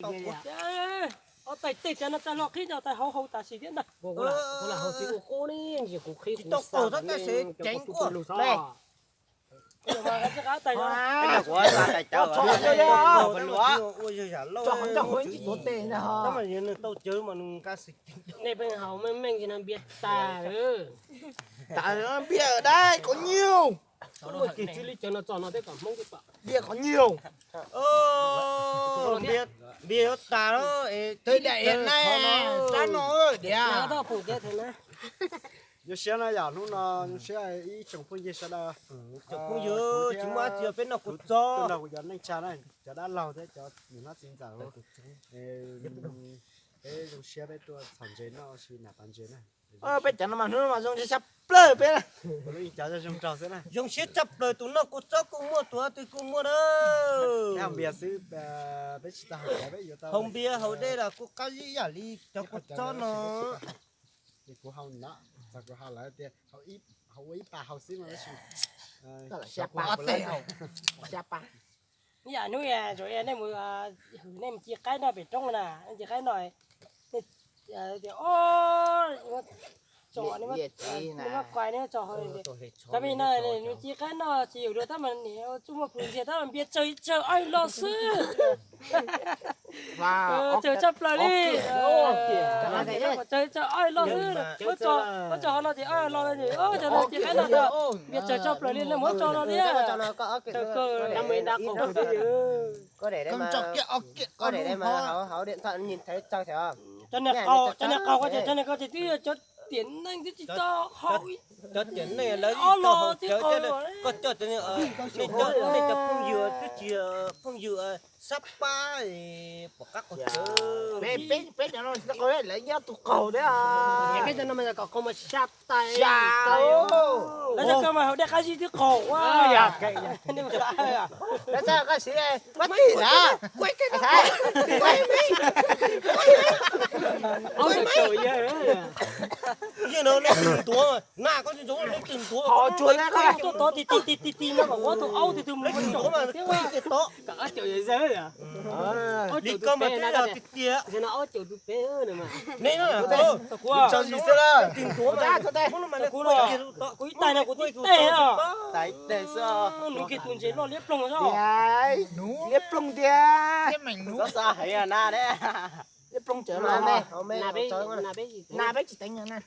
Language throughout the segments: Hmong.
Ob tais tej cas no tais hlo qhib no tais hauv hau tam sim thiab ntag. Kuv lam hau tsis ua qub ne, kuv qhib tsis tau qus xwb tais sev ceev kuj lus xwb. Ua yog yam lauj, tab mas yog nws tau cawv mas nws nqa xwm ceev. Nej pheej haus meej meej ces no npias tas. Tas npias dab kom nyiu. Muaj kis tsw li cawv no txog no thiab kom Hmoob thiab pom. Npias kom nyiu. Npias yuav tas lawm. Twb daim iab na, tab no diam. Zoo siab na yom, hnub no zoo siab ib tsoom phooj ywg sawv daws. Tsoom phooj ywg tsis muaj dab tsi, peb noj kuv txob, nrog kuv cov neej tsa na, cov dab laug thiab cov niam hlob txiv ntxawm. Peb zoo siab peb tuaj txhom ntses noj sis nram pas ntses na. Peb cov no mas hnub no mas zoo siab tshaj plaws peb na. Zoo siab tshaj plaws, tus noj kuv txob kuj muaj, tus twg kuj muaj na. Npias xwb, peb tsis tau haus cov, peb yuav tau haus npias haus dej los kuj qab zib yam li cov kuv txob no. Kuv haus no, kuv haus lawv tias haus ua ib pas haus xwb no tab sis xya pas. Ib yam hnub nej mus hwm nej mus ci qaib noj pem roob na, ci qaib noj tias o, tso nws muab kuais nws tso, cov me no nws ci qaib noj tsis yuav dua tab mas niam tsuj muaj pus ntxiag tab mas npias tsawg tsawg ob lo xwb. Tsawg tshaj plaws li. Tsawg tsawg ob lo xwb, muab tso hauv no ces ob lo, cov no ci qaib noj tso, npias tsawg tshaj plaws li, muab tso no thiab. Cov niag qaug, cov niag qaug ko ces cov niag qaug ces twb yog cov tiam neej twb tsis tau haus. Cov tiam neej lawv ib tau haus cawv thiab, koj coj cov, nej cov phooj ywg twb tsis yog phooj ywg sab pab pom qab qaug cawv. Peb cov no tsis tau qaug, lawv nyob tus qaug thiab. Peb cov no mas yog kom qaug mas sab tais. Lawv cov ko mas haus dej qab zib twb qaug. Yeej no leej twg ntuav, na koj tsis ntuav leej twg ntuav. Tuaj tod ti ti ti ti ti no kom ua tus aub twg twg mus ntuav mas kuj tias tod. Li koj mas twb yog tiag tiag. Nej no, kuv ib tais no kuv tib teg. Nws kiag tus ntses loj liab ploog, liab ploog tiag. Liab ploog tiag. Liab ploog tsev, na peb tsis teev na.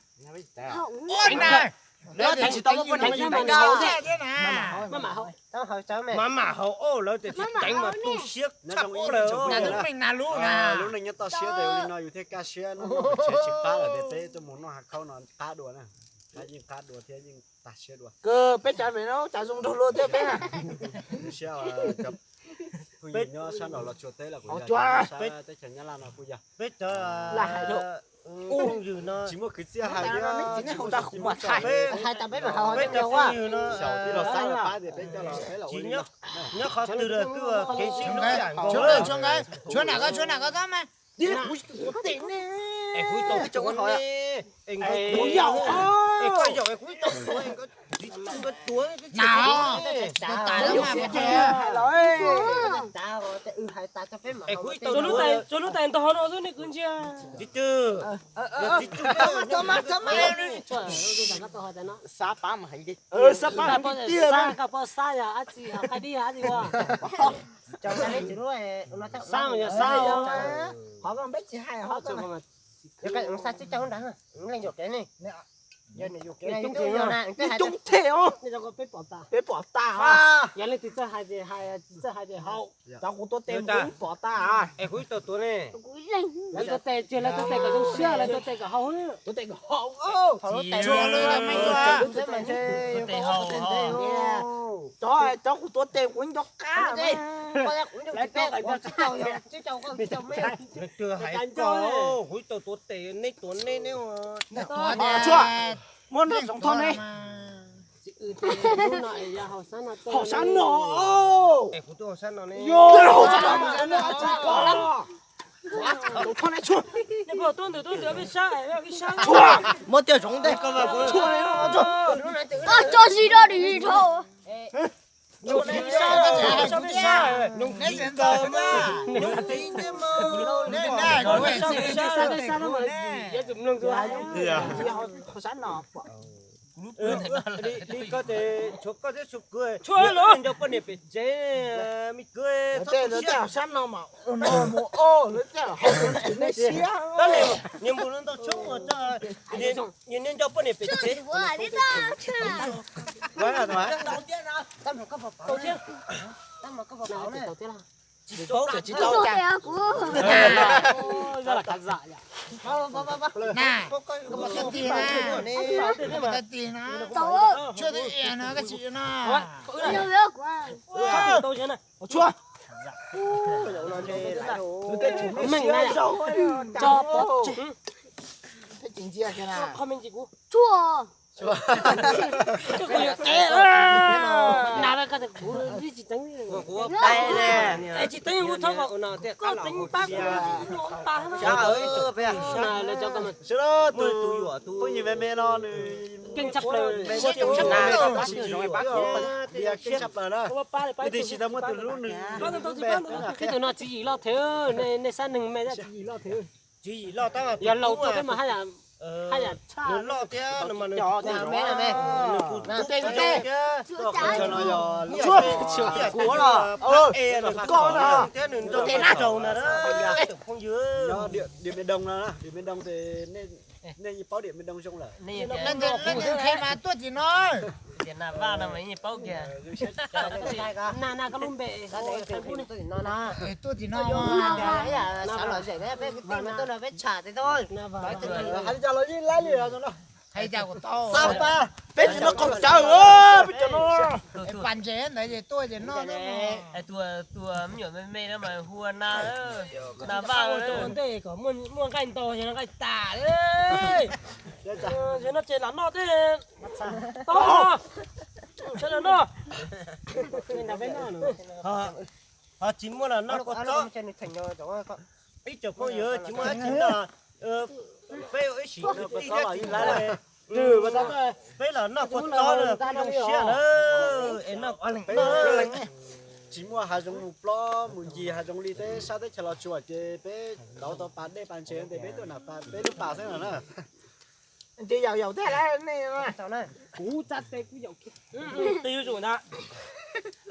Maj mam haus, lawv tias tsis teev mas tu siab tshaj plaws. Lub neej nyob toj siab tes ua li no yus thiaj kaj siab, tsis qab lawm tias peb tuaj mus noj hav khaub no qab dua na. Yeej qab dua thiab yeej tag siab dua. Kawg peb cov pem no cas zoo nraug luaj thiab peb na. Zoo siab, cov phooj ywg nyob sab nraum Los Tsuas teb los kuj yog, sab teb chaws Nyab Laj no kuj yog. Peb cov phooj ywg no tsis muaj kwv txhiaj hais, peb cov phooj ywg no xyaum tij laug Xab pab tias peb coj los peb los ua li no. Nyob qhov twg los twb ua kev sib hlub yam nkaus. Tshuav na koj, tshuav na koj txob mas. Es kuv tau tuav ne, es nkawd tuav, es koj yaum es kuv tau tuav, es nkawd tsis tsuj nkawd tuav ne. Es kuv tau tuav. Tsuav lub tais ntog no xwb nej kwv ntsia. Tsis tsuj, Xab pab mas heev tiag, Xab pab heev tiag. Xab yog dab tsi, qab dib yog dab tsi ua? Xab mas yog Xab. Qhov ko peb tsis hais, qhov ko mas xav tsis tau nrad, leej yuam kev ne. Coob thiab os. Peb pom tas. Yog leej twg txawj hais ces hais, tsis txawj hais ces haus. Cov kuv tuav tes kuv pom tas. Es kuv ib tug tuav ne. Lawv tuav tes tsis, lawv tuav tes kom zoo siab, lawv tuav tes kom haus. Tuav tes kom haus. Cov, cov kuv tuav tes kuv nco qab. Leej twg hais ko, kuv ib tug tuav tes neb tuav neb ne. Tshuav, muab nrog Txoov Thoj ne. Haus sab no. Es kuv twb haus sab no ne. Yog haus sab no, Txoov Thoj ne, tshuav. Tshuav, muab tiag Txoov Thoj. Tshuav, tshuav. Li koj ces tshuav koj thiab tshuav kuv, nco poj niam pem tsev, me kwv, sab no mas mus o lawv thiaj hais nej siab. Niag npus no ntau tshoob ua, niag nco poj niam pem tsev. Tshuaj. Sawv daws tus phooj ywg me me no nws keej tshaj plaws, keej tshaj plaws na. Tus no tswv yim loj thiab, nej sab neeg me tswv yim loj thiab. Yog laus tuaj peb mas haj yam tshaj, nws loj thiab nws mas nws, nws kuj tub thiab, qhov chaw no yog lub, kuv los, e, nws koj no thiab nws nrog peb raug na, phooj ywg. Điểm miền Đông no, điểm miền Đông ces nej yeej paub điểm miền Đông zoo lawm. Leej twg qhia mas tuaj tim no. Tias Nas Vaj no mas yeej paub kiag. Nas, Nas koj lub npe. Tuaj tim no. Xav lom zem peb kwv tij mas tuaj no peb tsham tiag. Hais li cas los yeej laib li no. Hais li cas kuj tau. Peb cov no qaug cawv, peb cov no. Pas ntses ntawd ces tuaj ces noj. Tus me nyuam me me no mas hu ua Nas, Nas Vaj. Ua ntej kom muaj nqaij ntau ces nqaij tas. Ces no ces lam noj thiab. Tau no, sawv daws noj. Ho tsis muaj los noj kua txob. Ib tsoom phooj ywg tsis muaj dab tsi noj, peb ua ib sim kwv tij thiab txiv ntxawm, peb los noj kua txob na, peb zoo siab na. Es noj, tsis muaj hav zoov mus plob mus ncig hav zoov li peb sab teb chaws Los Tsuas ces peb kauv tau pas dej pas ntses ces peb tuaj nram pas peb lub pas xwb no na. Ntse yaum yaum thiab lawm nej. Kuv txaj tes kuv yaum kiag. Twb yuav zus ntag.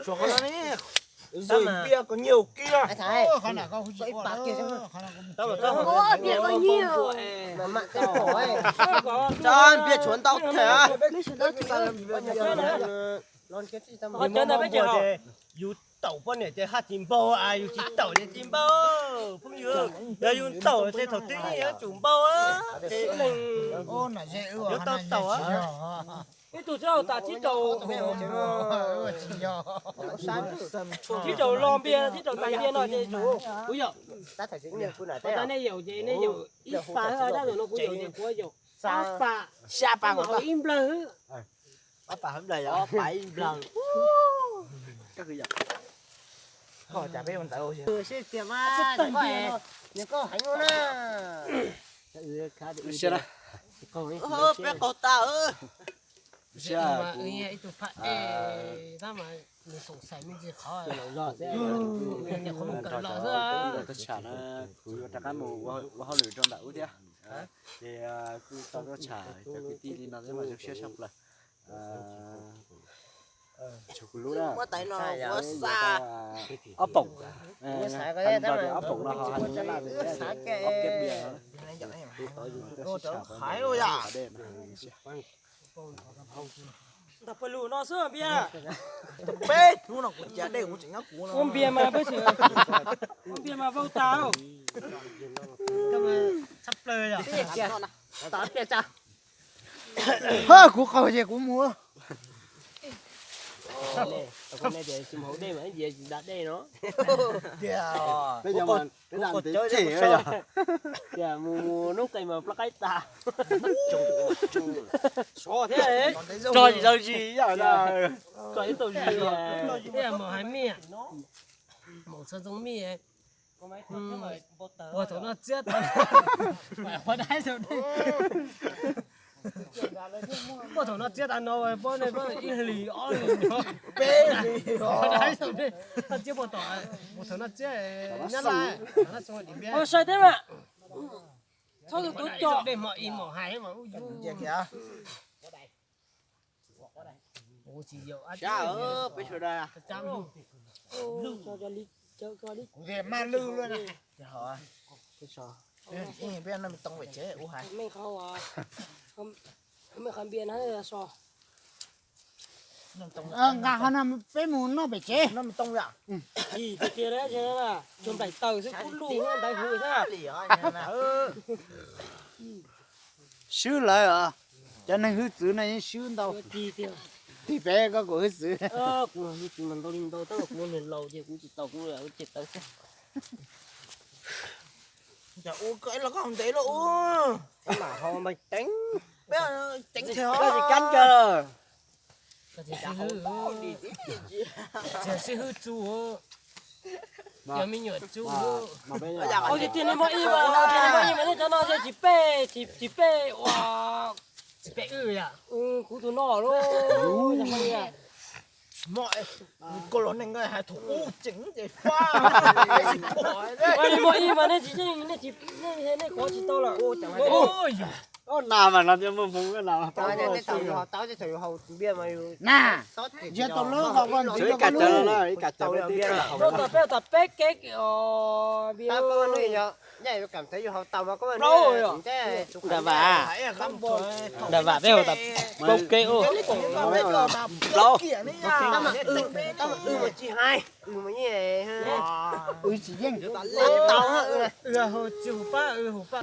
Suav qhov no ne. Zoj npias kom nyiag kiag. Npias tshuav ntau thiab. Yus taum poj niam ces haj tsis npaug, yus tsis taum ces tsis npaug phooj ywg. Yog yus taum ces thaum twg yeej yuav tsum npaug. Yuav tau taum. Ib tug txawj tas tsib rau, tsib rau lo npias, tsib rau tais npias no ces kuv yog. Ua cas nej yaum ces nej yaum ib pas, dab no kuv yaum ces kuv yaum ob pas, xya pas, ib nplawg. Ob pas ib nplawg. Koj hais ua na. Peb qaug tas. Ib tug phaj ej tab mas nws xoom xais me ntsis qhov, nws qhov mus kawm los xwb. Tsham na, kuv yuav rov qab mus ua hauj lwm rau nram ub thiab. Ces kuj tau tuaj tsham cov kwv tij li no thiab mas zoo siab tshaj plaws. Tshuav kuv lub na, ob poom, ob poom no ho hais lus Nyab Laj, ob keb bias. Kuv tau yus tuaj sib tsham dej. Ntag pawg lug no xwb npias. Peb hnub no kuv cia dej kuv tseem nyob kuv no. Ua npias mas peb, ua npias mas vau tas. Tshaj plaws yom. Hab, kuv qaug ces kuv mus. Kuv ne tias tsis mus haus dej mas ib ntsis tsis da dej no. Tias, tias mus mus hnub qes mas plab qaib tas. Tso thiab, tso tsis tau zis yom. Tso ib tau zis, mus hais mij, mus txog txog mij. Ua thaum no txiab tau, qhuav dai tau dej. Puag thaum no txiab tas no, puag nej puag ib hlis ob hlis no, peb hlis, txiab puag tom, puag thaum no txiab nyab laj, sai teb mas, txhob tus tuv coj dej hmo ib hmos hais mas ub yus. Kuv maj lwj luaj na. Peb no me too pem tsev ub hais. Nqa qhov no peb mus noj pem tsev. Noj me too yom. Tis tiag tiag, cog nplaim taws xwb kub lug ntawd hwv xwb. Swb lawm os. Cov neeg hwj txwv no yeej swb ntau. Tig pem koj kuv hwj txwv. Kuv hwj txwv mas ntau li ntau, tab kuv niag laus ces kuv tsis tau, kuv ua ces tawv xwb. Ua koj los koj haus ntev lawm ub. Mam haus mas ceev. Peb ceev thiab. Koj tsis kab kawg. Txiv sib hwb txu, yog me nyuam txu. Ua tiag tiag nej muaj ib, ua tiag nej muaj ib mas nej cov no tsis peb, tsis peb ua, tsis peb wb yom. Kuv tus no lub. Koj los neeg hais thaum ub tseem ces fab. Muaj ib mas nej tsis, nej kov tsis tau lawm. Nas mas no thiaj muaj hmoo na. Nas, yog tau lub qhov koj ntxiv rau koj lub. Ib kas cawv, ib kas cawv peb tib. Rau tom peb, tom peb kev os. Nram vam, nram vam peb hauv tas plaub kev ub. Plaub. Wb tsis yeej. Wb haus tsis haus pab, wb haus pab.